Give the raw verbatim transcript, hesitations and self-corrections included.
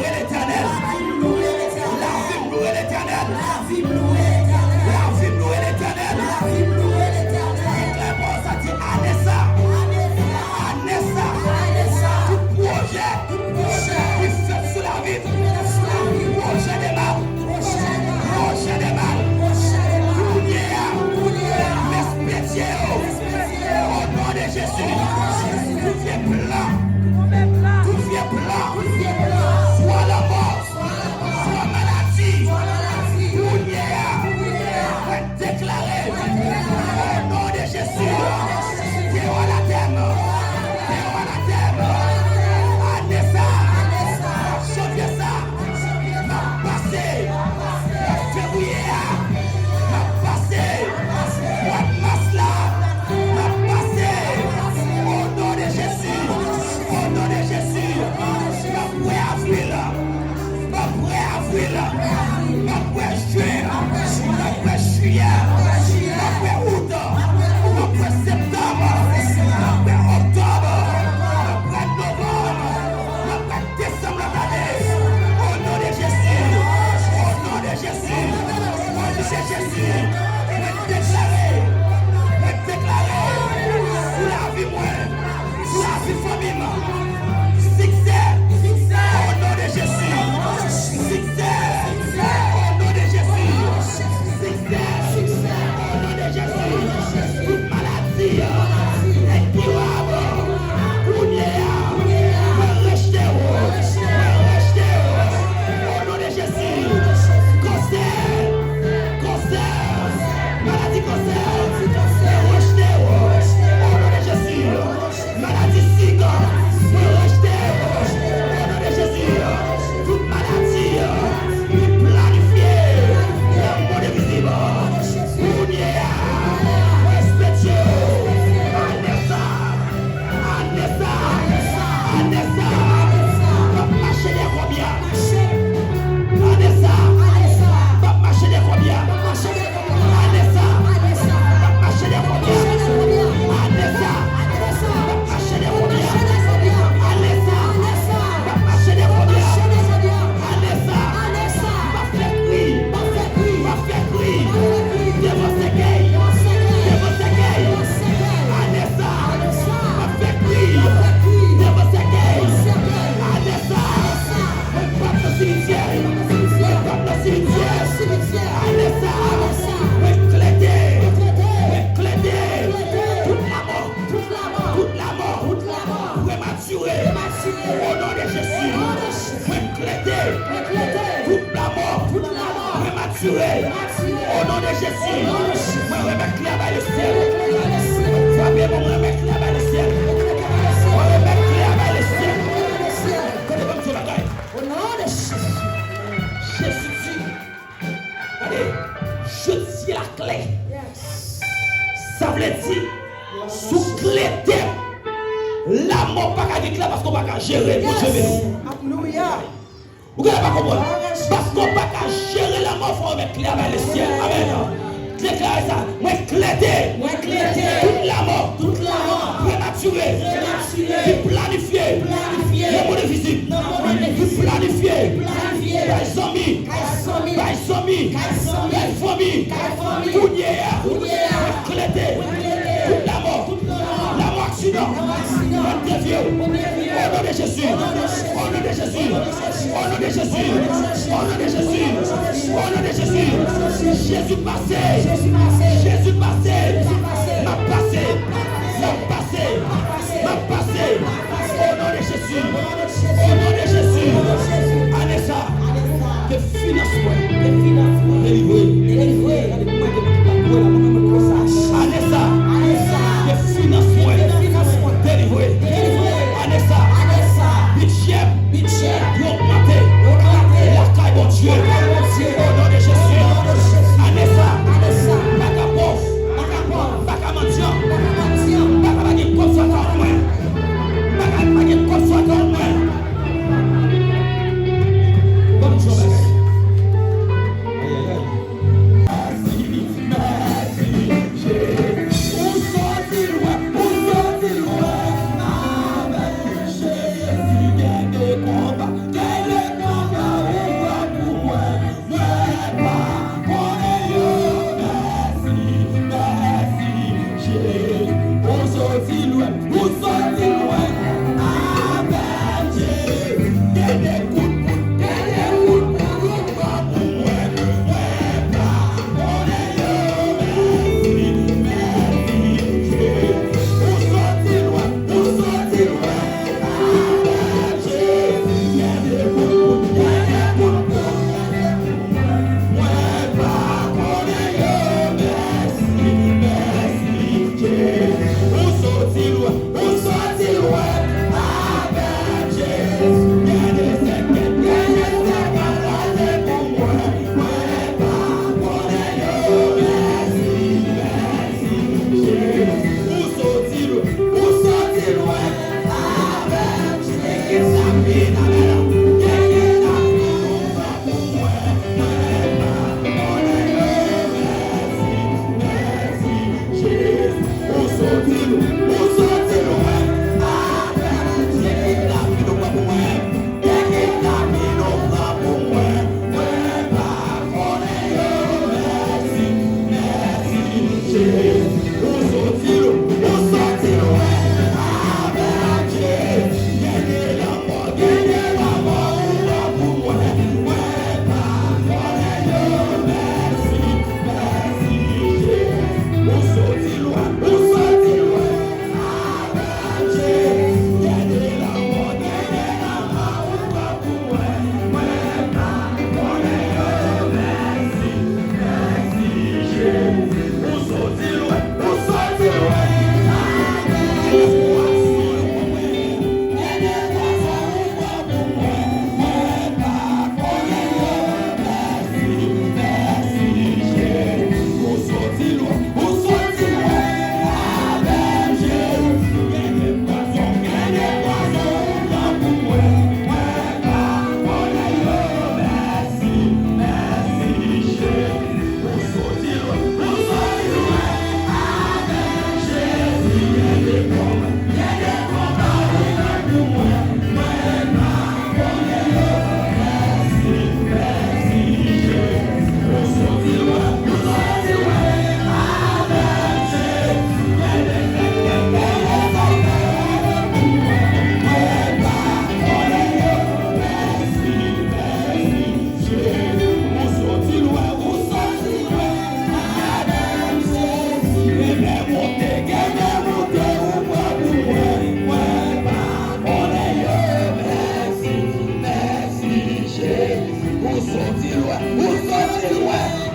Louwe Letènèl. Lavi m louwe Letènèl. Lavi m louwe Letènèl. Lavi m louwe Letènèl. Deklare pawòl sa, di, ane sa. Ane sa. Tout pwojè ki fèt sou lavi m. Pwojè de mal. Pwojè de mal. Kounye a. M espedye yo. O non de Jezi. Tout vye plan. Tout vye plan. Swa lanmò. Swa maladi. Kounye a. Mwen deklare. O non de Jezi. Deyo anatèm. Deyo anatèm. Ane sa. Janvye sa. M ap pase. Mwa fevriye a. M ap pase. Mwa mas la. M ap pase. O non de Jezi. O non de Jezi. M ap wè avril. M ap wè avril. M ap wè jen. M ap wè jiyè. M ap wè out. M ap wè septanm. M ap wè oktòb. M ap wè novanm. M ap wè desanm lòt ane. O non de Jezi. O non de Jezi. O non de Jezi. Mwen deklare. Mwen deklare. Sou lavi mwen. Sou lavi fanmi m. Siksè. O non de Jezi. Siksè. O non de Jezi. Siksè. O non de Jezi. Tout maladi enkirab. Kounye a. Mwen rejte w. Mwen rejte w. O non de Jezi. Kansè. Kansè. Maladi kansè. Mwen rejte w. O non de Jezi. Maladi sik, mwen rejte w. O non de Jezi, tout maladi ki planifye lanmò de vizib, kounye a, mwen espedye w. Ane sa, ane sa, ane sa, m ap mache dèyè kòb la. Ane sa, m ap mache dèyè kòb la. Ane sa, m ap mache dèyè kòb la. Ane sa, m ap mache dèyè kòb la. Ane sa, m ap mache dèyè kòb la. Ane sa, m ap fè kri, m ap fè kri devan sèkèy, devan sèkèy. Ane sa, m ap fè kri devan sèkèy. Ane sa, mwen p ap nan simityè. Mwen p ap nan simityè. Ane sa, mwen klete. Mwen klete. Tout lanmò. Tout lanmò. Prematire. O non de Jezi. Mwen klete. Tout lanmò. Prematire. O non de Jezi. Mwen remèt kle a bay lesyèl. Mwen frape men mwen, mwen remèt kle a bay lesyèl. Mwen remèt kle a bay lesyèl. Gade, ban m di w bagay. O non de Jezi. Jezi di, gade, je tiens la clé. Sa vle di, si w klete, lanmò pa ka gen kle a paske w pa ka jere l. Bondye beni w. Ou genlè pa konprann. Paske w pa ka jere lanmò, fò w remèt kle a bay lesyèl. Amèn. Deklare sa. Mwen klete. Mwen klete. Tout lanmò. Tout lanmò. Prematire. Prematire. Ki planifye. Ki planifye. Lanmò de vizib. Lanmò de vizib. Ki planifye. Ki planifye. Bay zanmi. Kay zanmi. Bay zanmi. Kay zanmi. Bay fanmi. Kay fanmi. Kounye a. Kounye a. Mwen klete. Mwen klete. Tout lanmò. Tout lanmò. Lanmò aksidan. Lanmò aksidan. Mwen devye w. Mwen devye w. O non de Jezi. O non de Jezi. O non de Jezi. O non de Jezi. O non de Jezi. O non de Jezi. Jezi pase. Jezi pase. Jezi pase. M ap pase. M ap pase. M ap pase. O non de Jezi. O non de Jezi. Ane sa. Ke finans mwen. Ke finans mwen. Delivre. Delivre. Gade pou mwen, gade pou mwen, gade pou mwen, gade pou mwen. Ane sa. Ane sa. Ke finans mwen. Ke finans mwen. Delivre. Delivre. Ane sa. Ane sa. Bidjè m. Bidjè m. Yo ogmante. Yo ogmante. Lakay Bondye. Lakay Bondye. O non de Jezi. O non de Jezi. Ane sa. Ane sa. M pa ka pòv. M pa ka pòv. M pa ka mandyan. M pa ka mandyan. M pa ka pa Ou soti lwen, ou soti lwen.